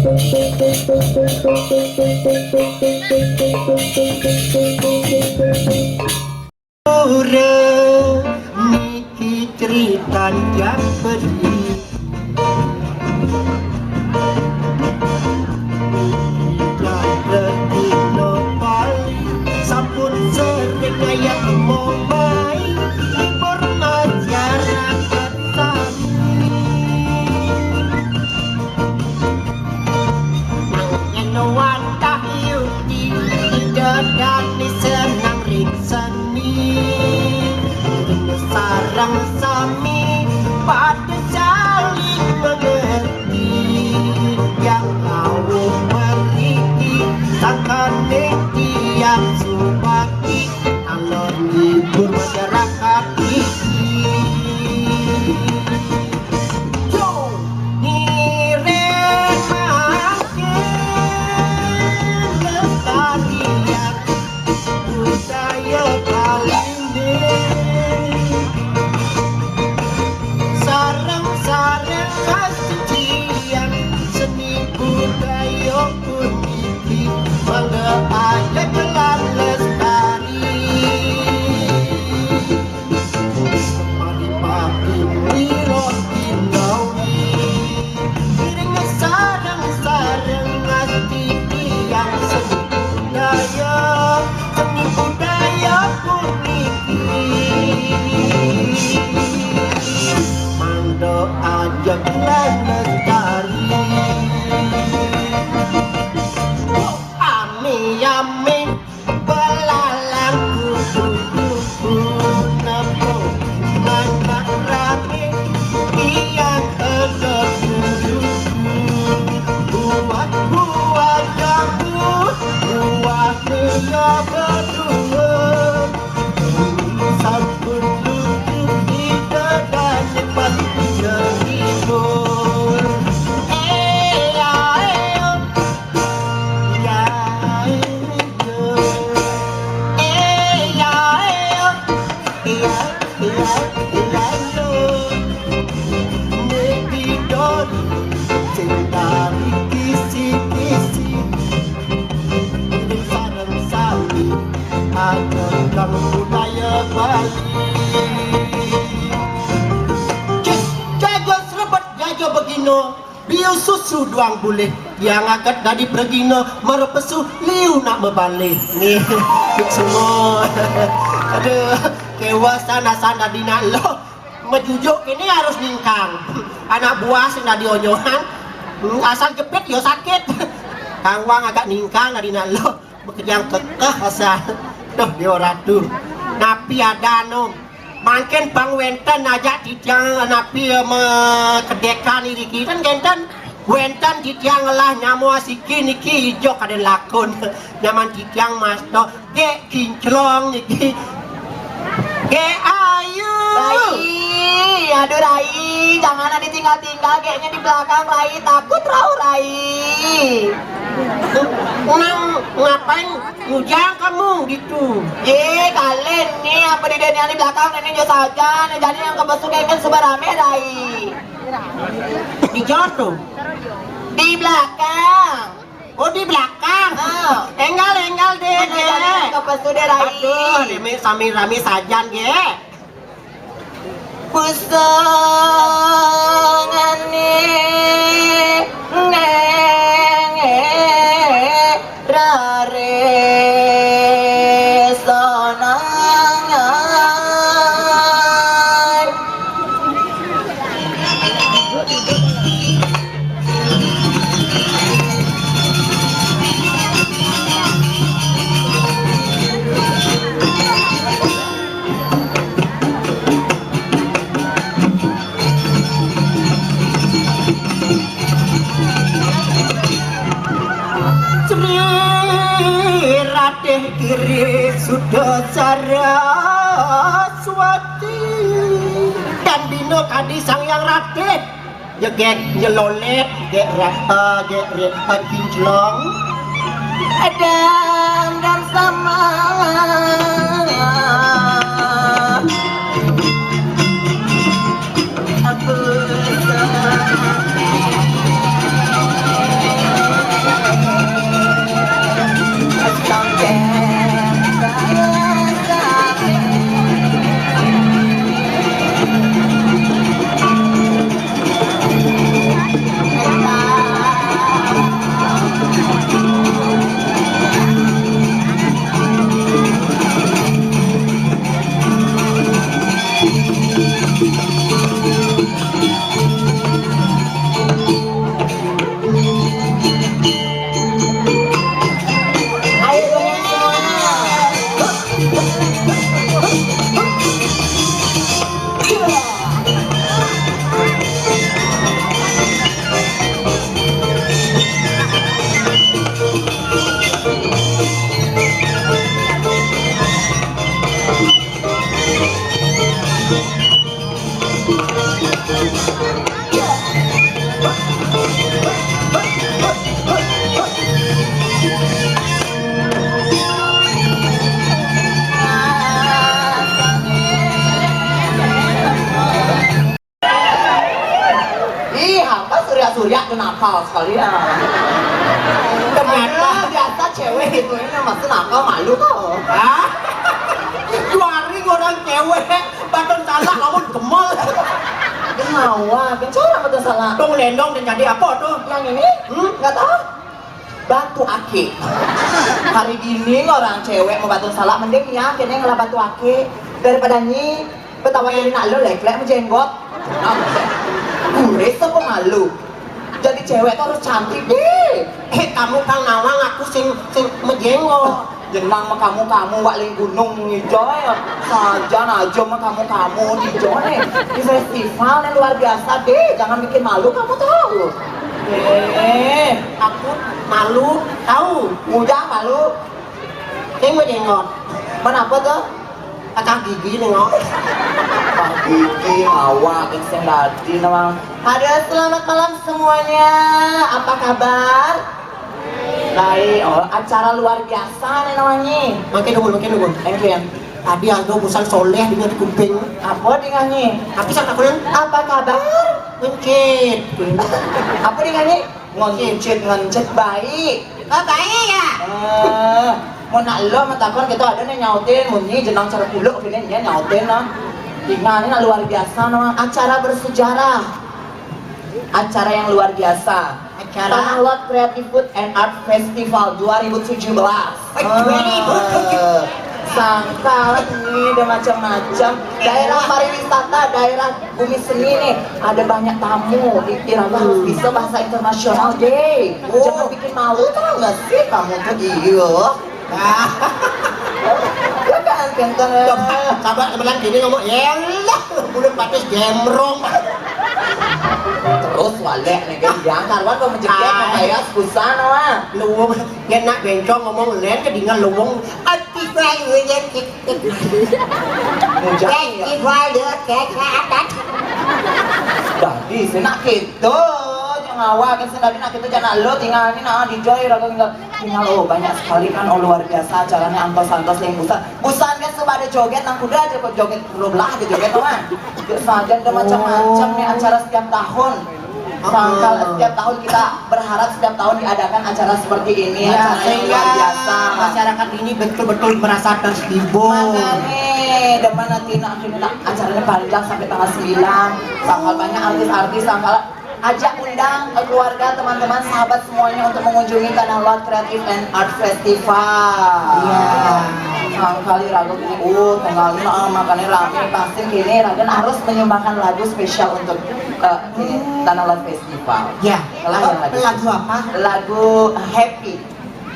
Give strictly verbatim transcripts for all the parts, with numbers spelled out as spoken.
Ora niki cerita yang pedih. Niki cerita Bali, sampun sering ayah mombai, libur masyarakat sami. Nanging wantah yuti, ida dani senang ring seni. Ring sareng sami pada saling mengerti. Yang lawuh mriki sangkaning tiang subakti, alon hibur masyarakat iki. Yo, ngiring mangkin lestarian budaya Baliné. Sareng-sareng kasucian seni budaya puniki, mangda ajeg lan lestari. Paripati mira ginawi, iring sareng-sareng ngastiti yang seni budaya, seni budaya puniki. Mangda ajeg lan lestari. Ame-ame belalang kudu-kudu, napa mandak rame tiang eda kerusu. Buah-buah jambu, buah mega bedua. Sampun lucu bidadari pasti terhibur. Eh, ya, eh, oh. Ya, eh, oh. Eh, ya, eh, oh. Ya, ya, ya, oh. Nek bidadari sing dari kisi-kisi. Sareng sami aturang budaya Bali. Cus, jago srebet, jago begino, biu susu duang bulih. Yang akat dadi pregino, merepesu liu nak mebalih. Nih, semua. Aduh, kewasan asal dadi nak lo. Mejujuk ini harus ningkang. Anak buah sing dadi onyohan, hmm, asal jepit ya sakit. Kang Wang agak ningkang dadi nak lo. Bekejang kekeh asal. Duh, Dewa Ratu. Napi ada anu. Mangkin pang wenten ajak titiang napi, eh, mekedekan iriki kan kenten. Wenten titiang ngelah nyama asiki niki ijo kaden lakun. Nyaman titiang masta gek kinclong niki. Gek ayu. Rai, aduh Rai, jangan ditinggal-tinggal geknya di belakang Rai, takut rau Rai. Nang ngapain ngujang kamu gitu? Eh, kalian nih apa di Daniel di belakang ini aja saja, nih jadi yang kebesu kan sudah rame Rai. Di jatuh. Di belakang. Oh, di belakang. Oh. Enggal, enggal deh, Mana deh. Jadi kepesu deh, Rai. Aduh, rame sami rame sajan, ge. Pusangane neng rare sonangan. Sri Ratih Giri Suda Saraswati. Dan dina kadi Sang Hyang Ratih. Jegek nyelolet, gek rata, gek rata kinclong. Adam dan sama. Aku Surya tuh nakal sekali ya. Ternyata biasa cewek itu ini masih nakal, malu kok. Hah? Juaring orang cewek, badan salah kamu gemel. Dia ngawak, dia cara betul salah. Dong lendong dan jadi apa tuh? Yang ini? Hmm? Nggak tahu. Batu ake. Hari gini orang cewek mau batu salah, mending ya kena ngelah batu ake daripada nyi. Betawa ini nak lo leklek sama jenggot. Gurih apa malu? Jadi cewek tuh harus cantik deh. Eh, kamu kang nawang aku sing sing mejenggot. Jenang mah kamu kamu wak ling gunung hijau ya. Saja aja mah kamu kamu hijau nih. Di festival yang luar biasa deh. Jangan bikin malu kamu tahu. Eh, aku malu tahu. Udah malu. Sing mejenggot. Mana apa tuh? Pecah gigi nengok. Pecah gigi, awak, sing dadi nawang. Halo, selamat malam semuanya. Apa kabar? Baik. Oh, acara luar biasa nih namanya. Makin dulu, makin dulu. Thank you ya. Tadi aku bosan soleh dengan kuping. Apa dengannya? Tapi saya takutnya apa kabar? Mencit. Apa dengannya? Ngencit, ngencit baik. Oh, baik ya. Eh, mau nak lo mau takon kita ada nih nyautin, munyi jenang cara puluk gini dia nyautin lah. Tinggal ini luar biasa nama acara bersejarah. Acara yang luar biasa. Acara Tanah Lot Creative Food and Art Festival dua ribu tujuh belas. Eh, dua ribu tujuh belas. Sangkal ini ada macam-macam. Daerah pariwisata, daerah bumi seni nih. Ada banyak tamu. Ira harus bisa bahasa internasional deh. Jangan bikin malu, tau nggak sih kamu tuh? Iya. Ya kan, pinter ya. Coba, coba sebelah gini ngomong, "Yelah, mulut patis gemrong." Terus walek nih kan, yang karuan kok menjepit, mau kayak susah, wah. Luwung, ya nak bencong ngomong, len kedingan luwung. Aktif aja, ya, cik, cik. Mujang, ya. Festival dia kesehatan. Dah, di sini gitu. Jangan awak, kan sendiri nak kita jangan lo tinggal ini, nah, di joy, ragu tinggal. Tinggal, oh, banyak sekali kan, oh, luar biasa acaranya, antos-antos yang busan. Busan kan sebab ada joget, nang kuda aja kok joget, perlu belah aja joget, teman. Saja ada macam-macam nih acara setiap tahun. Sangkal setiap tahun kita berharap setiap tahun diadakan acara seperti ini, ya, acara yang sehingga luar biasa. Masyarakat ini betul-betul merasa terhibur. Makanya, depan nanti nak ini nak acaranya panjang sampai tanggal sembilan. Sangkal banyak artis-artis, sangkal ajak undang, eh, keluarga, teman-teman, sahabat semuanya untuk mengunjungi Tanah Lot Creative and Art Festival. Iya. Sangkal ragu ini, oh, tanggal ini, oh, makanya rame, pasti gini, ragu harus menyumbangkan lagu spesial untuk, eh, ini, Tanah Lot Festival. Ya. Kalau yang lagu, lagu apa? Lagu Happy.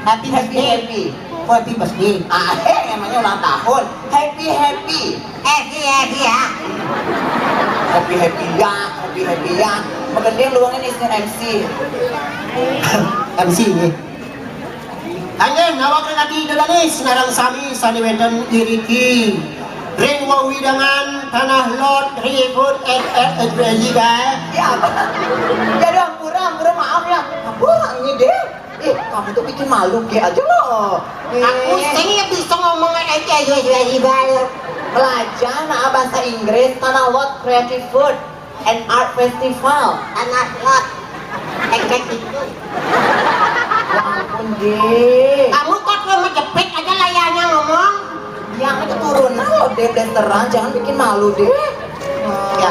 Happy Happy birthday. Happy. Oh, happy birthday. Ah, eh, emangnya ulang tahun. Happy Happy. Happy Happy ya. Happy Happy ya, Happy Happy ya. Makin dia luangin istilah M C. M C ini. Angin, awak lagi dadanis, narang sami, sani wenten iriki. Ring wawidangan, tanah lot, ribut, et, et, et, et, et, et, Ya. Jadi ampura, ampura, maaf ya. Ampura ini deh. Eh, kamu tuh bikin malu kayak aja loh. Aku sing ya bisa ngomong aja ya, ya, ya, ya. Belajar nah bahasa Inggris, Tanah Lot Creative Food and Art Festival. Tanah Lot. Kayak gitu. Ya ampun, Dek. Kamu kok cuma jepit aja layarnya ngomong? Yang keturunan lo, Dek, terang, jangan bikin malu, Dek. Ya.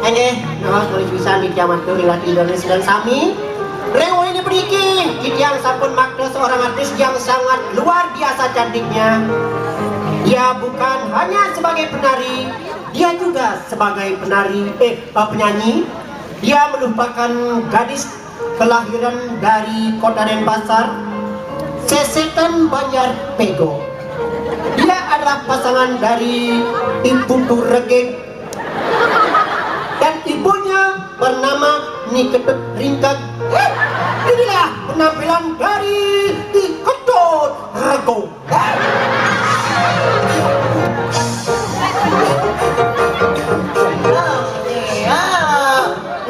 Ini, nah, tulis bisa di kiamat tuh, ingat Indonesia dan Sami. Rewo ini beriki, yang sampun makna seorang artis yang sangat luar biasa cantiknya. Ia bukan hanya sebagai penari, dia juga sebagai penari, eh, penyanyi. Dia merupakan gadis kelahiran dari Kota Denpasar, Sesetan Banjar Pego. Dia adalah pasangan dari Ibu Turegek dan ibunya bernama Ni Ketut Ringkek. Inilah penampilan dari Ni Ketut Rego.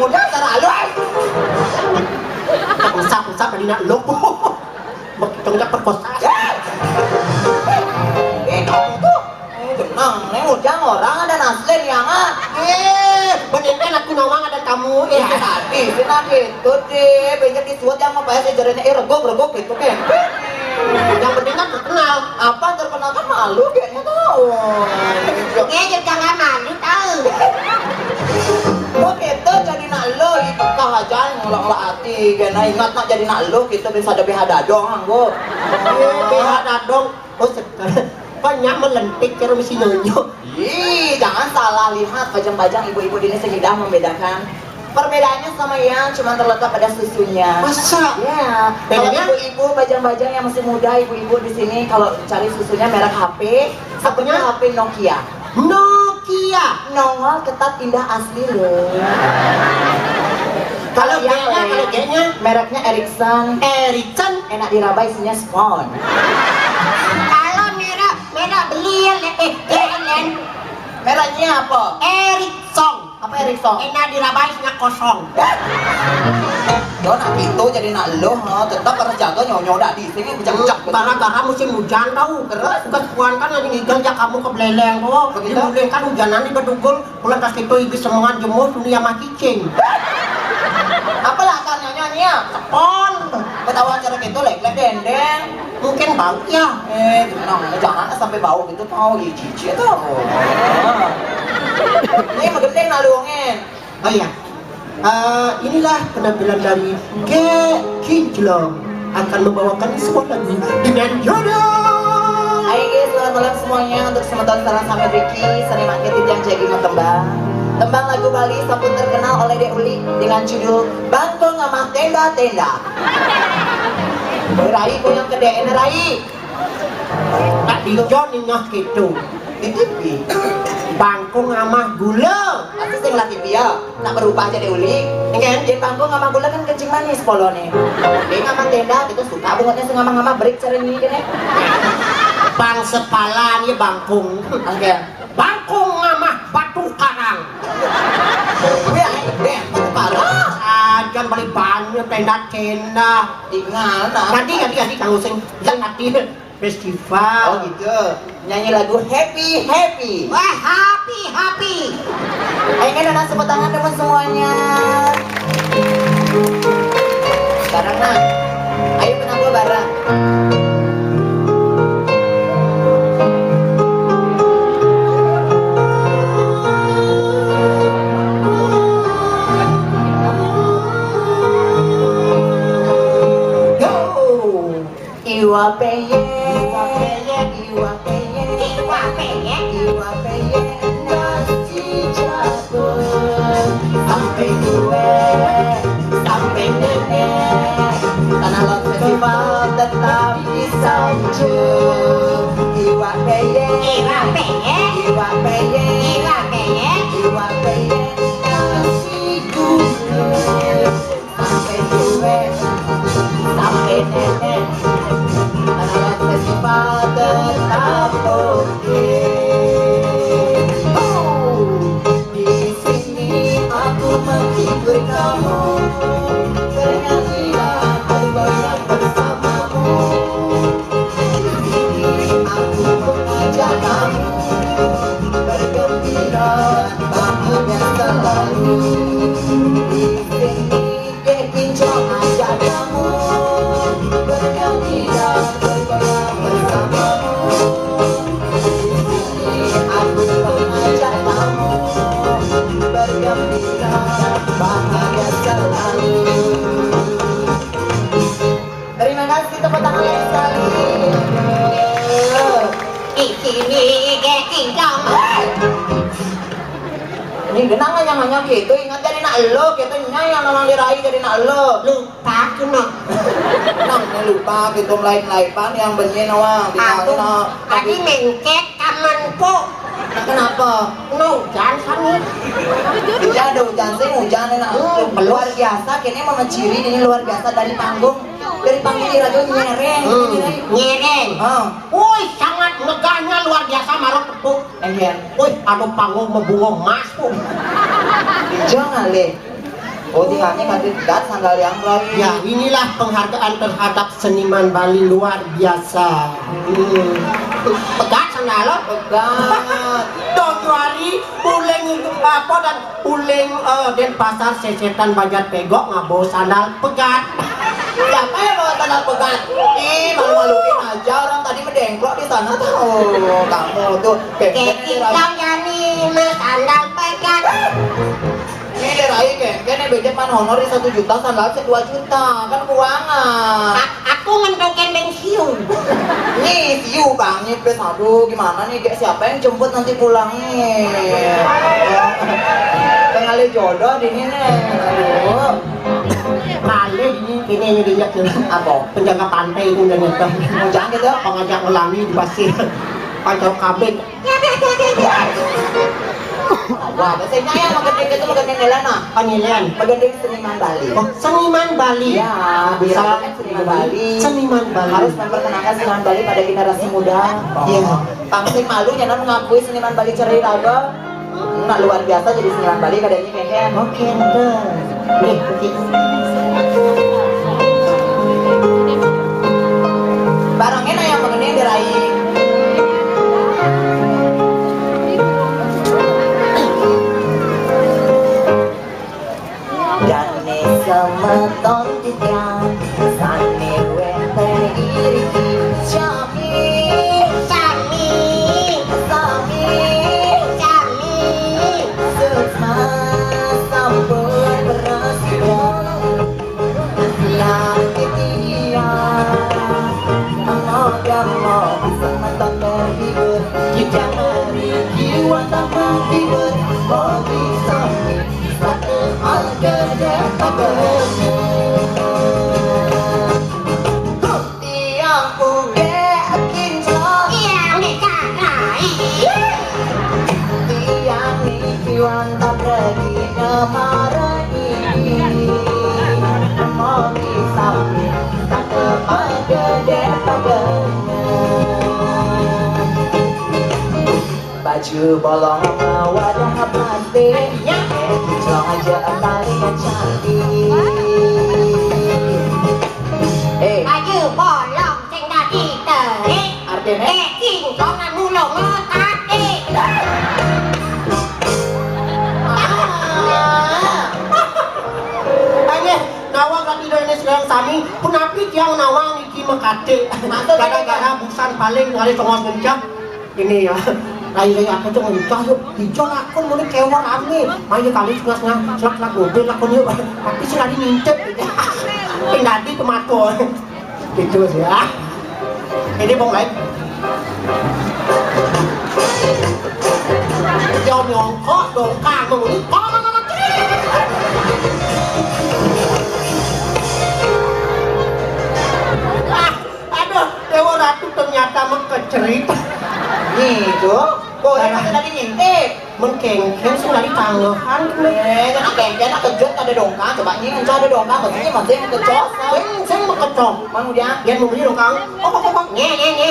Mudah cara lu, eh. Usap-usap tadi nak lo. Begitu perkosa. Eh, kamu tuh. Eh, tenang, ini ujang orang ada naslin ya, Mak. Eh, bener kan aku nawang ada Kamu ya. Isi hati, sih nah gitu deh. Banyak disuat yang mau payah sejarahnya, eh, regok, regok gitu kan. Yang penting kan terkenal. Apa terkenal kan malu kayaknya tahu. Ya juga nggak malu tahu. Kok gitu jadi nak lo, itu kah aja ngolak-ngolak hati. Karena ingat nak jadi nak lo gitu bisa ada B H dadong, anggo. B H dadong. Oh, sekarang banyak melentik cara mesin nonyo. Ih, jangan salah lihat, bajang-bajang ibu-ibu ini sudah membedakan. Perbedaannya sama yang cuma terletak pada susunya. Masa? Ya, kalau bedanya? Ibu-ibu, bajang-bajang yang masih muda, ibu-ibu di sini kalau cari susunya merek H P, seperti apanya? H P Nokia. Nokia. Nongol, ketat, indah, asli loh. Kalau yang G-nya, kalau G-nya? Mereknya Ericsson. Ericsson. Enak diraba, isinya spons. Kalau merek, merek beli ya, le-, eh, J L N. Mereknya apa? Ericsson. Apa Ericsson? Enak diraba, isinya kosong. Yo, nak gitu jadi nak lo, ha, tetap harus jaga nyonyo dak di sini, bejak-bejak. Gara-gara musim hujan tahu, terus kesepuan kan lagi ngigal, jak kamu ke Beleleng tuh. Begitu? Di Beleleng kan hujanan di bedugul, pulang pas itu ibis semengan jemur, dunia mah cicing. Apa lah kan nyonyo nya? Sepon. Ketahuan cara gitu, lek, lek dendeng. Mungkin bau ya. Eh, tenang, jangan sampai bau gitu, tahu, ih, cici itu. Ini mah gede nak luangnya. Oh iya. Eh, inilah penampilan dari Gek Kinclong akan membawakan sebuah lagu dengan judul. Hai guys, selamat malam semuanya. Untuk sementara, sareng sami Ricky, seniman kreatif yang jadi tembang. Tembang lagu Bali sampun terkenal oleh Dek Uli dengan judul Bangkong Amah Tenda-Tenda. Rai, kok yang kedek, enak, Rai. Tak dijon ningah gitu. Di T V. Bangkung amah gula. Pasti sing lah T V ya. Nak berubah jadi uli. Enggak, dia bangkung amah gula kan kencing manis polone. Dia ngamah tenda, kita suka bunganya sing ngamah-ngamah berik cara ini kan ya. Bang sepalan ya bangkung. Oke. Bangkung ngamah batu karang. Ya, ya, batu karang. Ah, jangan beli banyak tenda-tenda. Di mana? Tadi, tadi, tadi, Kang Useng. Yang tadi. Festival. Oh gitu. Nyanyi lagu Happy Happy. Wah, happy, happy. Ayo kan, anak, tepuk tangan teman semuanya. Sekarang, nah. Ayo, kenapa bareng? Yo. Iwa peye, iwa peye, iwa peye, iwa peye, iwa peye, nasi jago. Sampai tua, sampai nenek, Tanah Lot Festival tetap disanjung. Iwa peye, iwa peye, iwa peye, iwa peye, iwa peye, nasi gulung. Sampai tua, sampai nenek, anak festival tetap oke. Oh, di sini aku menghibur kamu, bernyanyi dan bergoyang bersamamu. Di sini aku mengajak kamu, bergembira, bahagia selalu. Di sini Dek Kinclong ajak kamu bernyanyi dan bergoyang bersamamu. Di sini aku mengajak kamu bergembira, bahagia selalu. Terima kasih, tepuk tangan lagi sekali. Di sini Dek Kinclong. Ini genang nanya-nanya gitu, ingat jadi nak lo gitu, nyai yang nolong dirai jadi nak lo. Lu Pak, no. Nang, ini lupa gitu, lain-lain pan yang benyih nawang. Aku, tadi mengkek kamanku. Nah, kenapa? No, hujan sana. Iya, ada hujan sih, hujan enak. Hmm, luar biasa, kayaknya mau ciri ini luar biasa dari panggung. Dari panggung di radio nyereng. Hmm, ini, nyereng. Ah. Woi, sangat megahnya luar biasa, marok tepuk. Iya. Woi, anu panggung mebunga emas, tuh. Jangan, Le. Oh, tinggalnya ganti pegat sandal yang lain. Ya, inilah penghargaan terhadap seniman Bali luar biasa. Hmm. Pegat sandal lo? Pegat. Dong, hari uling apa dan uling, eh, Denpasar, sesetan, Banjar, Pegok, ngabo sandal pegat. Siapa yang bawa sandal pegat? Ih, malu-maluin aja, orang tadi medengklok di sana tuh. Kamu tuh, kayak Jadi kau jadi mas sandal pegat. Ini deh, Rai, kayak, kayak nih, beje pan honor di satu juta, sandal se dua juta, kan kuangan. A- aku ngentokin bensiu. Nih, siu bang, nih, please, aduh, gimana nih, kayak siapa yang jemput nanti pulang nih? Tengah jodoh di ini nih, aduh. Kali ini, ini yang diinjak tuh. Apa? Penjaga pantai itu udah nyetok. Mau jangan gitu? Pengajak melangi di pasir. Pantai kabin. Wah, biasanya yang magending itu magending Elena. Panggilan. Magending seniman Bali. Oh, seniman Bali. Ya, bisa seniman Bali. Seniman Bali. Harus memperkenalkan seniman Bali pada generasi muda. Iya. Pang sing malu jangan mengakui seniman Bali cerai raga. Nah, luar biasa jadi seniman Bali kadangnya kayaknya. Oke, dah. Nih, oke. Barangnya nah yang mengenai dirai. Dane semeton titiang, sane wenten iriki. Sami, sami, sami, sami. Suksma sampun prasida. Lah titiang, moga-moga semeton terhibur. Kita mriki wantah menghibur. Mogi sami. Baju bolong sama wadah plastik. Ya. Kinclong aja tali cantik. Eh. Baju bolong sing dadi terik. Artine? Eh, kinclong mulung mekatik. Ah. Ayo, nawang kaki Indonesia yang sami. Punapi tiang nawang iki mekatik. Gara-gara busan paling kali tengah puncak. Ini ya, rai-rai aku tuh ngencah yuk, hijau lakon mulai kewan rame. Ayo kali suka senang, selak selak mobil lakon yuk. Tapi sih lagi ngintip gitu. Pindah di pematu. Gitu sih ya. Ini bong lain. Jauh nyongkok, dongkang, mengulik. Aduh, Dewa Ratu ternyata mengkecerit. Gitu. Kok dia masih tadi ngintip? Mengkengkeng sih tadi tanggahan. Eh, jangan kengkeng, nak kejut ada dongkang. Coba ini ada dongkang, maksudnya masih mengkecos. Sing, sing mengkecos. Mang Ujang. Dia membeli dongkang. Oh, kok, kok, kok. Nye, nye, nye.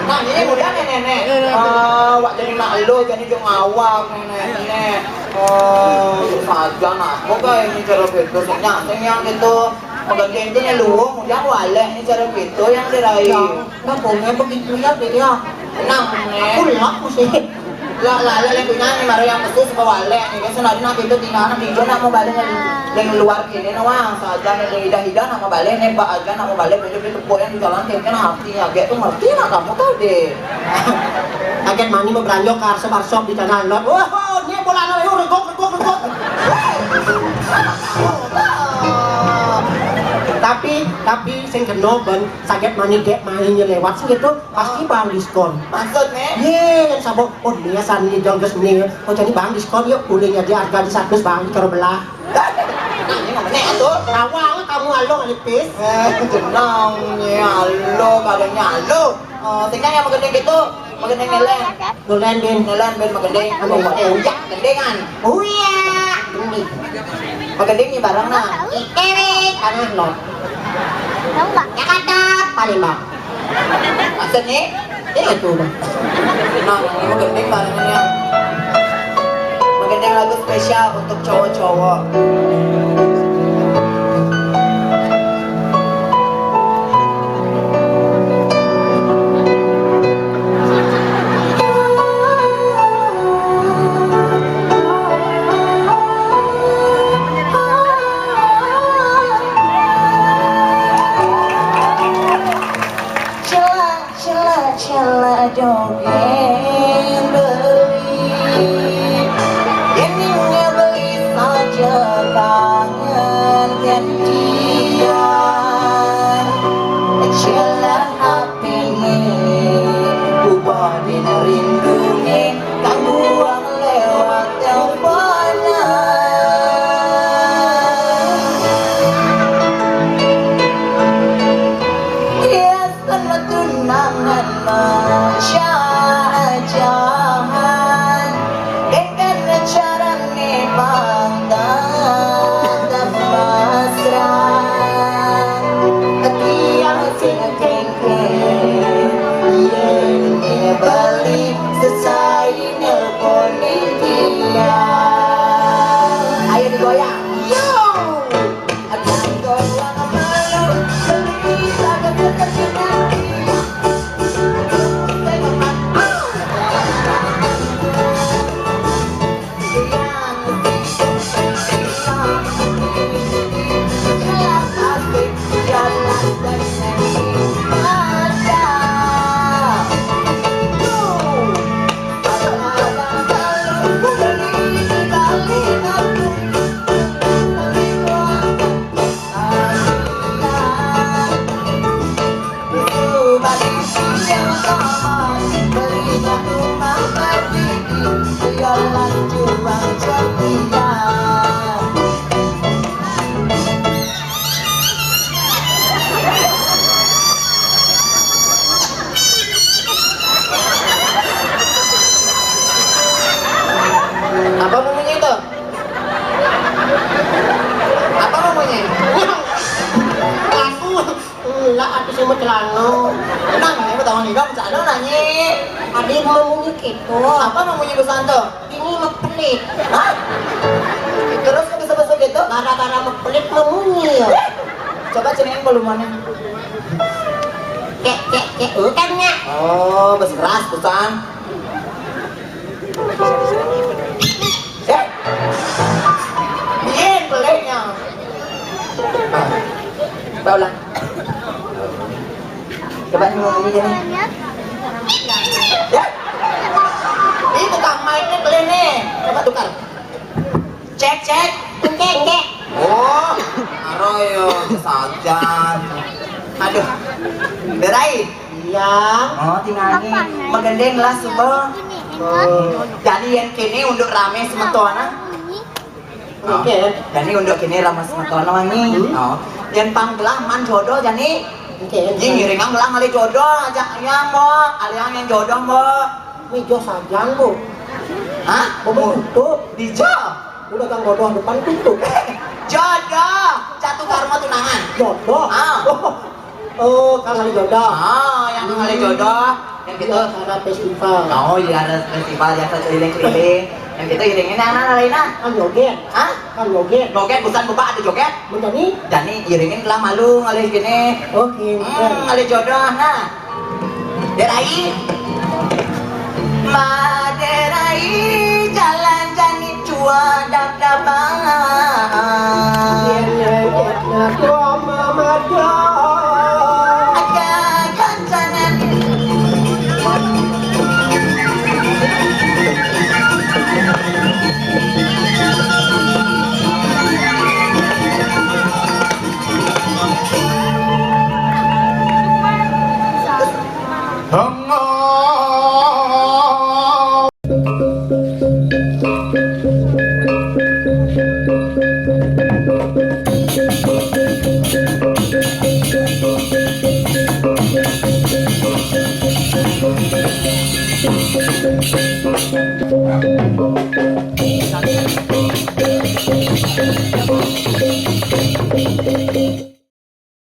Nah, ini mudah nih, nenek. Eh, wak jadi nak lo, jadi jong awak, nenek, nenek. Eh, saja nak, kok kayak ini cara betul, sing nyasing yang gitu. Pegending itu nih luwung, udah walek ini cara betul yang dirayu. Nah, pokoknya begitu ya, Dek, ya. Nah, aku lak mesti. Lah, lah, lah, lah, punya nih, mari yang mesu suka walek nih. Kan senadi nak itu tinggal anak hijau nak mau balik yang, yang luar kini, nah, wah, saja nih, yang hidah-hidah nak mau balik nih, Pak aja nak mau balik, baju beli tepuk yang di jalan, kayaknya hati, ya, kayak tuh ngerti lah kamu tuh, deh. Kaget mani mau beranjak ke arsop-arsop di tanah lot. Wah, ini bola anak, yuk, regok, regok, regok. Tapi, tapi, sing kena ben, saget mani dek mani lewat sih gitu. Pasti bang diskon. Maksudnya? Ye, yang sabuk. Oh, dia sani jongges nih. Oh, jadi bang diskon yuk. Udah jadi harga di satu bang, kalau belah. Nah, ini namanya tuh. Awal kamu alo ngelipis. Eh, tenang nih, alo, kadangnya alo. Eh, tinggal yang begede gitu, begede ngeleng. Ngeleng, Din. Ngeleng, Din, begede. Anu, uyak, gendengan. Uyak. Ini. Begede nih barang, nah. Itewe. Tanah, no. Jakarta, Palembang. Maksudnya? Ini tuh, Bang. Nah, ini mah gending barengannya. Mah Lagu spesial untuk cowok-cowok. Cela, cela, cela dongeng beli. Ininya beli saja kangen gantian. Cela H P-ne, ubah dina rindu ne, kang buang lewat teleponan. Hiasan tunangan majajahan, dengan carane bang tatap mesra. Tiang sing kengken, yen beli sesai nelpon tiang. Ayo digoyang. Yo! Apa bunyinya itu? Apa bunyinya? Aku lah, aku sih mau celana. Nang, ini pertama nih, kamu celana nanya. Tadi mau bunyi gitu. Apa mau bunyi pesan tuh? Ini mau pelit. Hah? Terus kok bisa masuk gitu? Gara-gara mau pelit mau bunyi ya. Coba cengeng volume-nya. Cek, cek, cek, udah nggak? Oh, bas keras, pesan. Eh? Iya, pelitnya. Ah, coba ulang. Coba ini mau ini gini. Ya? Ini tukang mic-nya beli nih. Coba tukar. Cek, cek. Cek, cek. Oh, aro yo, sajan. Aduh. Berai. Iya. Oh, tinggal ini. Magendeng lah, suba. Oh. Jadi yang kini untuk rame semeton, ah. Oke. Jadi untuk kini rame semeton, wangi. Hmm. Oh. Yang pang gelah man jodoh, jadi. Oke. Jadi ngiringan gelah ngalih jodoh aja, ya, Mbok. Alian yang jodoh, Mbok. Ini jodoh sajan, Bu. Hah? Mau tutup. Di jo. Udah kan jodoh depan tutup. Jodoh. Jatuh karma tunangan. Jodoh. Ah. Oh, kalau jodoh. Ah, yang ngalih jodoh. Yang kita ada festival. Oh, iya, ada festival yang keliling-keliling. Yang kita iringin yang mana, Lina? Kan joget. Hah? Kan joget. Joget, bukan bebak ada joget. Mencani? Jani iringin lah malu ngalih gini. Oke. Hmm, ngalih jodoh, nah. Derai. Ma Derai, jalan jani cua dap-dapan. Ada ganjanan.